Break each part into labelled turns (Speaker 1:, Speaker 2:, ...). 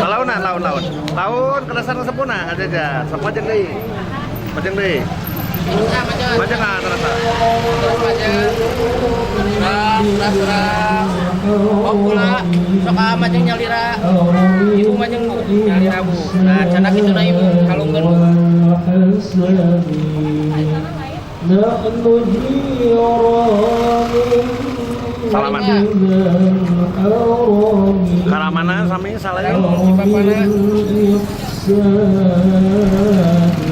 Speaker 1: Launan, laun, laun. Laun, kerasan sempurna aja aja. Sok majeng deui. Majeng deui. Majeng ah terasa.
Speaker 2: Terus, terus. Oh, kula sok ah majeng nyalira. Ibu majeng Bu, nyalira Bu. Nah, canak itu na ibu, kalungkeun Bu.
Speaker 1: Salaman. Karamana sami salah.
Speaker 2: Si bapana.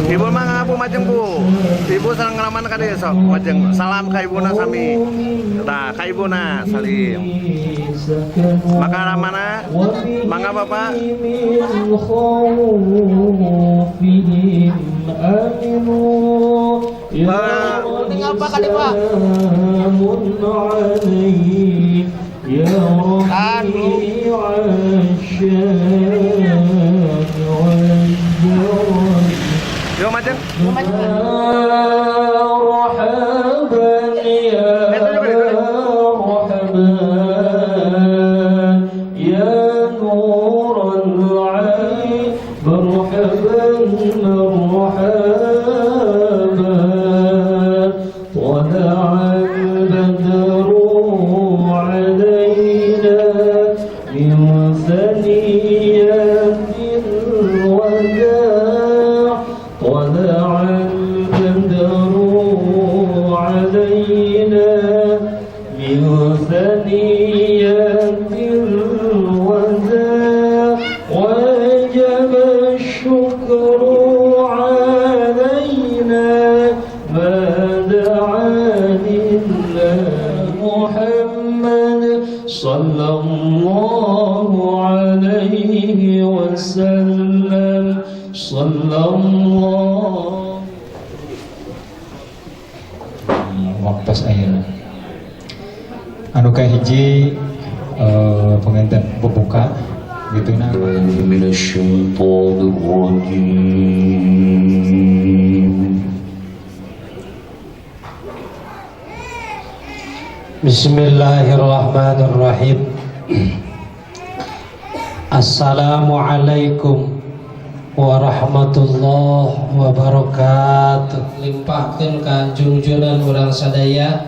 Speaker 1: Ibu mah ngapu majeng Bu. Ibu sareng ngaraman ka dieu sok majeng. Salam ka ibuna sami. Tah ka ibuna salim. Maka ramana mangga Bapak.
Speaker 2: Tinggal Pak kali Pak. Kan Bu.
Speaker 1: Yo majeng.
Speaker 3: Waktu ayeuna anu kahiji pengantin pembuka gitu na.
Speaker 4: Bismillahirrahmanirrahim. Assalamualaikum warahmatullahi wabarakatuh. Limpahkeun ka jungjunan urang sadaya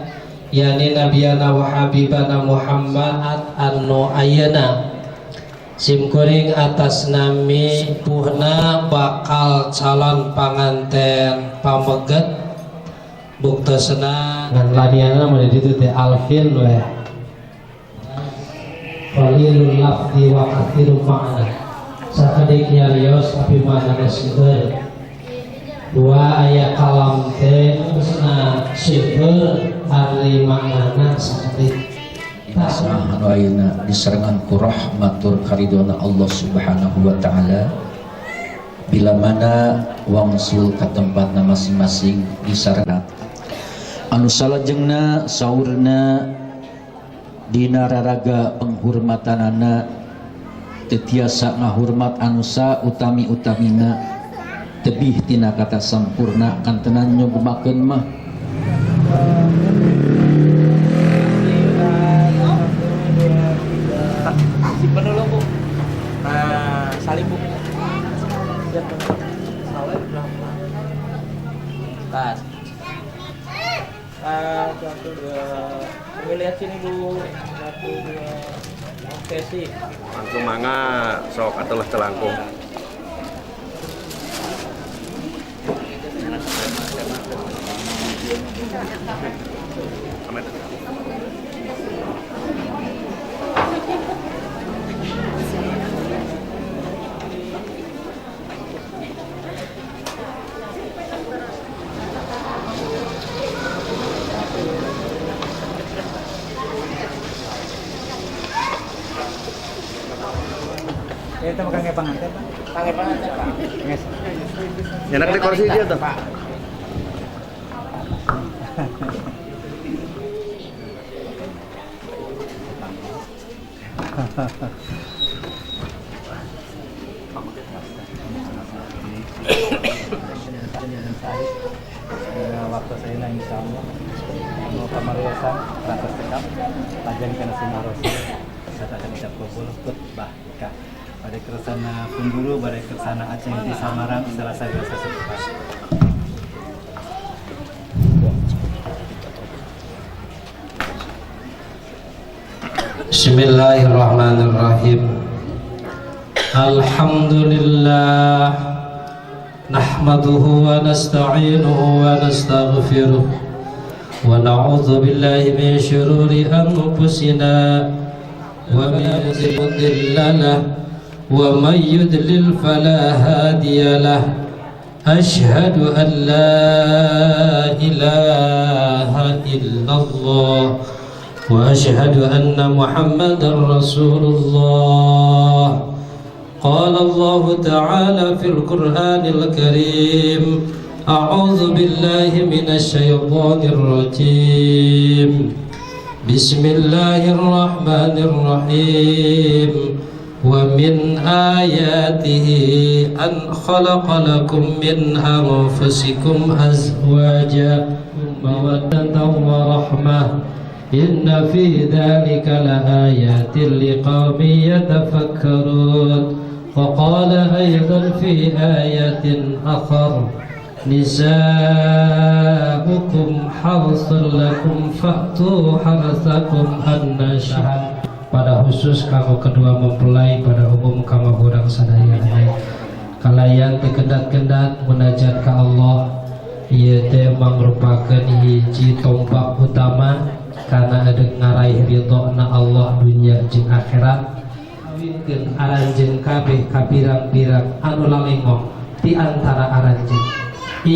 Speaker 4: yakni nabiyana wa habibana Muhammad anu ayeuna simkuring atas nami puhna bakal calon panganten pameget buktosna ngan ladiana mun ditu teh Alvin we qalilul lafzi wa katsirul ma'na sakedik nyarios tapi maknana seueur dua aya kalam teh na seueur ari maknana sakedik.
Speaker 5: Anu ayeuna disarengan ku rahmatur karidona Allah Subhanahu wa taala bila mana wangsul ka tempatna masing-masing disarengan anu salajengna saurna dina raraga penghormatanana teu tiasa ngahormat anu sa utami-utamina tebih tina kata sampurna kantenan nyogmakeun mah.
Speaker 2: Simpen dulu Bu. Nah, salim Bu. Salim pelan-pelan. Tas. Satu, dua. Kami lihat sini Bu. Satu, dua. Oke sih.
Speaker 1: Langsung mangga sok atuh celangkung. Amin.
Speaker 6: Ya, itu makan kayak panganten, Pak.
Speaker 2: Pakai panganten, Pak.
Speaker 6: Yes.
Speaker 1: Nyenak di kursi dia tuh,
Speaker 2: Pak.
Speaker 6: Waktu saya insyaallah anu kamariasan ratas cekap lajeng kana sinarosi serta akan ucap kabul khutbah nikah bade kersana pun guru bade kersana aceng di Samarang selasa biasa seputar.
Speaker 4: Bismillahirrahmanirrahim. Alhamdulillah nahmaduhu wa nasta'inuhu wa nastaghfiruh wa na'udzu billahi min syururi anfusina wa min mudilla lahu wa may yudlil fala hadiya lahu. Ashhadu an la ilaha illallah wa ashhadu anna Muhammadan Rasulullah. Qala Allah ta'ala fil Qur'anil Karim, a'udzu billahi minasy syaithanir rajim. Bismillahirrahmanirrahim. Wa min ayatihi an khalaqa lakum min anfusikum azwaja mawaddatan wa rahmah. Inna fi dzalika laayatin liqaumin yatafakkarun. Wa qala aidan fi ayatin akhar, nisa'ukum harsul lakum fa'tu harsakum annasha. Pada khusus kamu kedua mempelai, pada umum kamu urang sadaya kalayan tekendat-kendat munajat ka Allah. Ieu teh mangrupakeun hiji tombak utama karena ada ngaraih ridho-na Allah dunia jeung akhirat. Awinkeun aranjeun kabeh ka pirang-pirang anu lalengong di antara aranjeun.